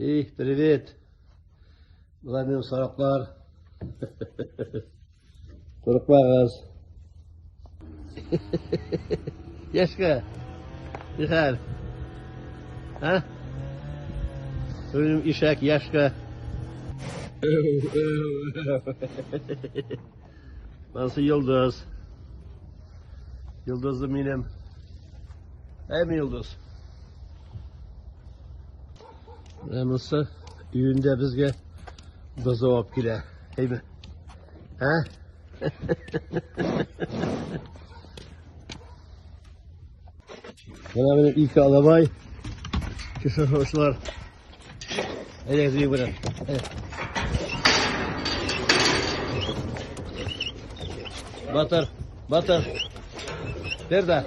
Эй, привет. Болар минем сарыклар. Курыкмагыз. Яшка. Нихәл? А? Минем ишәк Яшка. Монысы Йолдыз. Йолдызым минем. Әйме Йолдыз? Менә монысы өендә безгә бозау алып килә. Әйме? Ә? Менә минем ике алабай. Кеше шошлар. Әйдәгез өйгә белән. Батыр, Батыр. Берда.